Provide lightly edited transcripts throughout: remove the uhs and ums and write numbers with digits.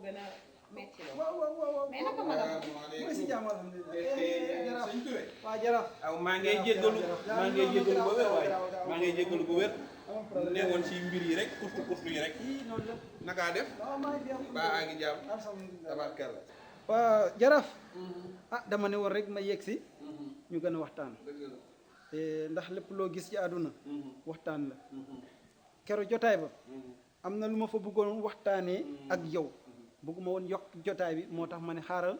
gën a métti la. waaw mais naka ma la ko. mooy si jàmm alhamdulilah. jaraaf sëñ Touré. waaw jaraaf. aw maa ngay jéggalu bu wér waaye maa ngay jéggalu bu wér. ne woon ci mbir yi rek kurtu yi rek. noonu la. naka def. waaw maa ngi jàmm. baa a ngi jàmm. alhamdulilah. tabarkalla. waaw jaraaf. ah dama ne woon rek ma yegg si. ñu gën a waxtaan. ndax lépp loo gis ci àdduna. waxtaan la. kero jotaay ba. am na lu ma fa bëggoon waxtaanee ak yow. bëgguma woon yokk jotaay bi moo tax ma ne xaaral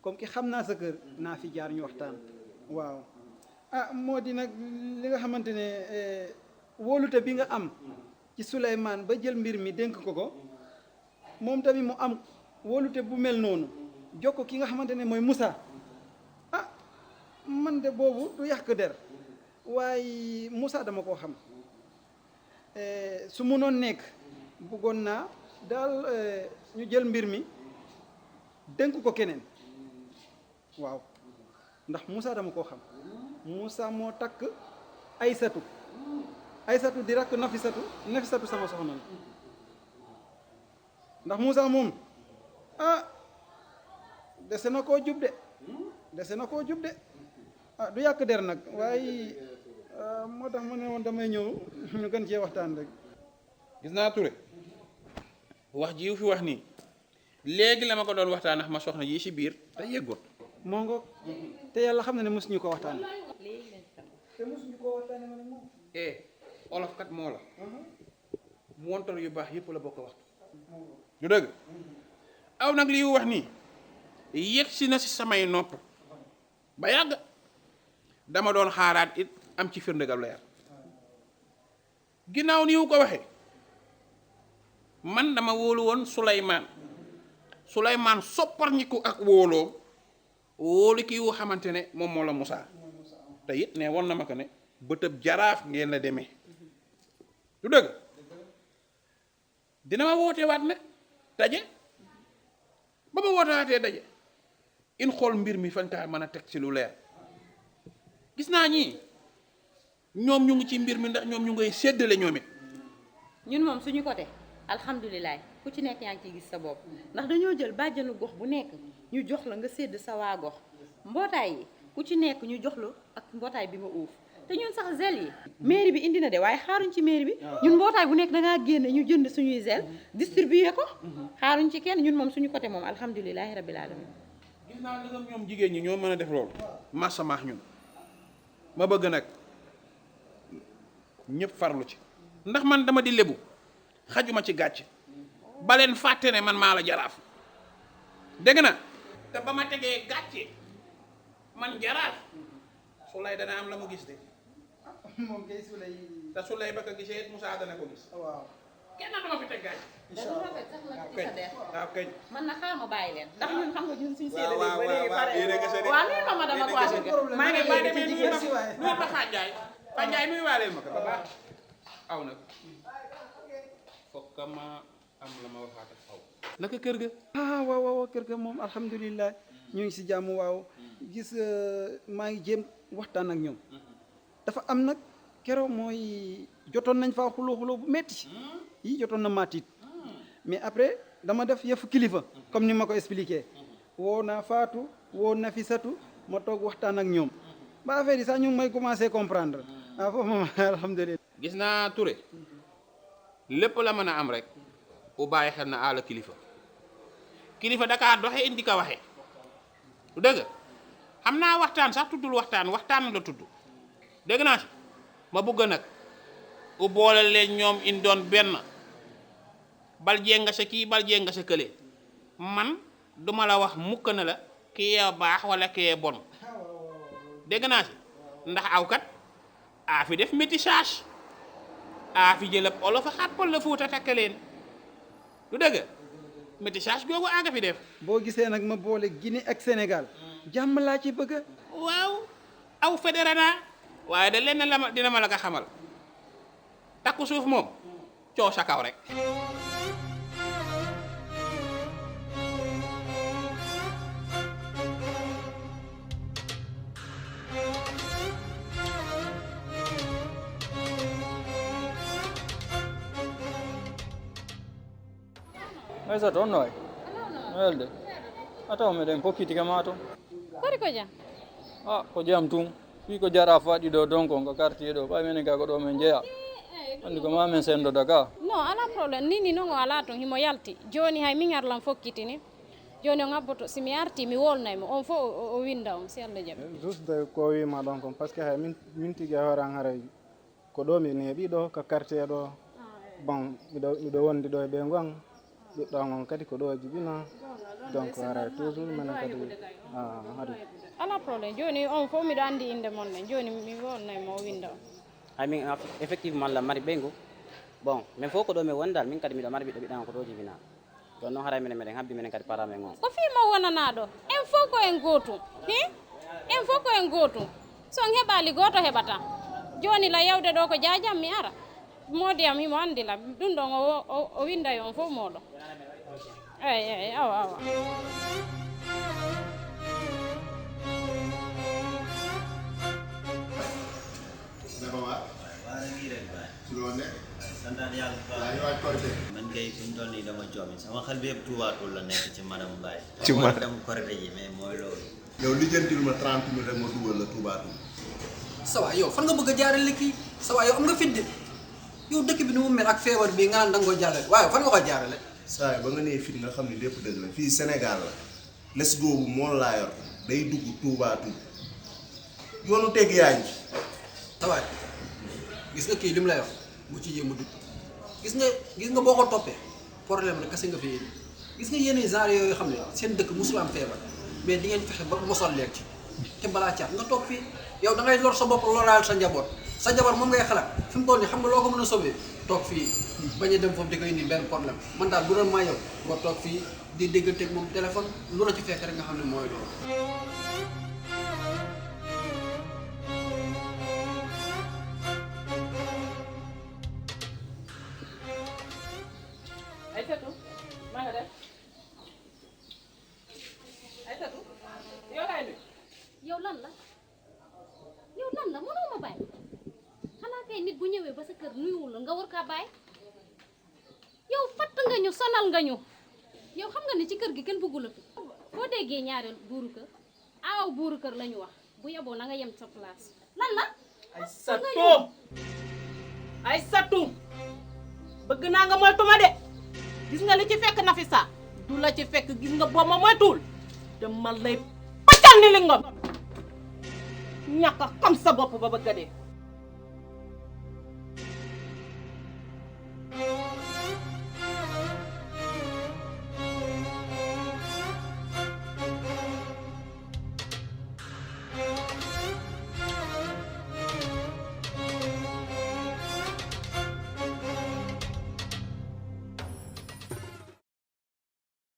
comme ki xam naa sa kër naa fi jaar ñu waxtaan. waaw ah moo di nag li nga xamante ne wóolute bi nga am ci Souleymane ba jël mbir mi dénk ko moom tamit mu am wóolute bu mel noonu jox ko ki nga xamante ne mooy Moussa ah man de boobu du yàq der waaye Moussa dama koo xam su munoon nekk bëggoon naa daal ñu jël mbir mi dénk ko keneen waaw ndax Moussa dama koo xam Moussa moo takk Aysatu di rakk Nafisatu sama soxna la ndax Moussa moom ah dese na koo jub de ah du yàq der nag waaye moo tax ma ne woon damay ñëw ñu gën cee waxtaan rek. gis naa Touré wax ji fi wax nii léegi la ma ko doon waxtaan ak ma soxna yi ci biir te yëggut. moo ngoog te yàlla xam na ne mosuñu ko waxtaan. léegi lañ tam. te mosuñu ko waxtaanee ma ne moom. olof kat moo la. montor yu baax yëpp la bokk waxtu. du dëgg aw nag li wax nii yegg si na si samay nopp ba yàgg dama doon xaaraat it am ci firnde gal leer ginnaaw ni wu ko waxee man dama wóolu woon Souleymane sopparñiku ak wóolu kii wu xamante ne moom moo la Moussa te it ne won na ma ko ne bëtëb jaraaf ngeen la demee du dëgg dina ma woote waat nag daje ba ma woote waatee daje in xool mbir mi fañ kaa mën a teg ci lu leer gis naa ñii ñoom ñu ngi ci mbir mi ndax ñoom ñu ngay séddale ñoom it ñun moom suñu côté alhamdulilah ku ci nekk yaa ngi ciy gis sa bopp ndax dañoo jël bàjjanu gox bu nekk ñu jox la nga sédd sa waa gox mbootaay yi ku ci nekk ñu jox la ak mbootaay bi nga uuf te ñun sax zel yi mairie bi indi na de waaye xaaruñ ci mairie bi ñun mbootaay bu nekk dangaa génne ñu jënd suñuy zel distribuer ko xaaruñ ci kenn ñun moom suñu côté moom alhamdulilahi rabbil alamin gis naa li nga ñoom jigéen ñi ñoo mën a def loolu massa maax ñun ma bëgg nag ñëpp farlu ci ndax man dama di lébu xajuma ci gàcc ba leen fàtte ne man maa la jaraaf dégg na te ba ma tegee gàcce man jaraaf Souley dana am la mu gis de moom kay Souley. te Souley ba ko gisee Moussa dana ko gis waaw. kenn dama fi teg gàcce dañu rafet sax nag ci sa der waaw kañ man na xaar ma bàyyi leen ndax ñun xam nga ñun suñu waaw séddale waaw ba léegi pare yéen a ngi seen waaw nuyu ma dama ko wax maa ngi ba demee jigéen si waaye. nuyu ma Fadjaay Fadjaay nuyu waa leen ma ko ba baax aw nag fokk ma am la ma waxaat ak aw naka kër ga ah waaw kër ga moom alhamdulilah ñu ngi si jàmm waaw gis maa ngi jéem waxtaan ak ñoom dafa am nag keroog mooy jotoon nañ faa xuloo bu metti yi jotoon na maatit mais après dama def yëfu kilifa comme ni ma ko expliqué woo naa Fatou woo Nafisatu ma toog waxtaan ak ñoom ba affaire yi sax ñu ngi may commencé comprendre ah foofu moom alhamdulilah. gis naa Touré lépp la mën a am rek bu bàyyi xel na àll kilifa Dakar doxe indi ko waxe du dëgg xam naa waxtaan sax tuddul waxtaan la tudd dégg naa si ma bëgg nag u boole leen ñoom in doon benn bal jee nga sa kii bal jee nga sa kële man duma la wax mukk na la kii yee baax wala kii yee bon dégg naa si ndax aw kat a fi def métissage a fi jëlab olof a xàppal la Fuuta takk leen du dëgg métissage googu a nga fi def boo gisee nag ma boole Guinée ak Sénégal jàmm laa ci bëgg. waaw aw fédéré naa waaye da lenn la ma dina ma la ko xamal takku suuf moom coow sa kaw rek Bây giờ trốn rồi. welde ataw meɗen pokkitike ma to kori ko jam ko jam tum wi ko jara faɗi ɗo donc ko quartier ɗo ɓay menen ga ko ɗo men jeeya andi ko mamen sendoda ka non ala probléme nini noon o ala toon himo yalti joni hay min arlan fokkitini joni o ngabboto simi arti mi wolnaymo on fof o winda on si Allah jaɓi juste ko wima ɗon kon par ce que hay min tigui horan haray ko ɗo mi neeɓi ɗo ko quartier ɗo bon miɗo wondi ɗo e ɓe gon ɓiɗɗo on kadi ko ɗo e jibina donc haray toujours minen kadi haari ala probléme joni on fof miɗo andi inde mon men joni mi wolnaymo o winda on hay min effectivement la mari ɓeygu bon min fof ko ɗo mi wondal min kadi miɗo mari ɓiɗɗo ɓiɗɗan ko ɗo jibina ɗon noon haray minen meɗen habdi minen kadi paramen on ko fima wonana ɗo en fof ko en gotum en fof ko en gotum son heɓali goto heɓata joni la yewde ɗo ko jajam mi ara modiyam himo andila ɗum ɗon o winday on fof moɗo eyi awa awa man kay fi mu toll nii dama joomi sama xel bi yëpp tuubaatul la nekk ci madame Mbaye. ci madame dem korite ji mais mooy loolu. yow lijjantil ma 30 minutes rek ma dugal la tuubaatul. sawa yow fan nga bëgg a jaarale kii sawa yow am nga fit de yow dëkk bi ni mu mel ak feebar bi nga naan da nga ko jàllale waaye fan nga ko jaarale. saa ba nga nee fit nga xam ne lépp dëgg la fii Sénégal la les googu moom laa yor day dugg tuubaatul yoonu teg yaa ngi. sawaay gis nga kii li mu lay wax bu ci jéem a dugg gis nga boo ko toppee problème la kese nga fi indi gis nga yenn genre yooyu xam ne seen dëkk musul am feebar mais di ngeen fexe ba mosal leen ci te balaa caat nga toog fii yow da ngay lor sa bopp loraal sa njaboot moom ngay xalaat fi mu toll nii xam nga loo ko mën a sauver toog fii bañ a dem foofu di ko indi benn problème man daal bu doon maa yow nga toog fii di dégganteeg moom téléphone lu la ci fekk rek nga xam ne mooy loolu. Aïssatou maa nga def Aïssatou yow laay nuyu. yow lan la mënoo ma bàyyi xanaa kay nit bu ñëwee ba sa kër nuyuwul la nga war kaa bàyyi yow fatt nga ñu sonal nga ñu yow xam nga ni ci kër gi kenn bëggu la fi boo déggee ñaareel buuru kër aaw buuru kër la ñu wax bu yeboo na nga yem sa place lan la Aïssatou bëgg naa nga moytu ma de gis nga li ci fekk na fi saa du la ci fekk gis nga boo ma moytuwul dama lay paccal ni li ngom ñàkk a xam sa bopp ba bëgg a dee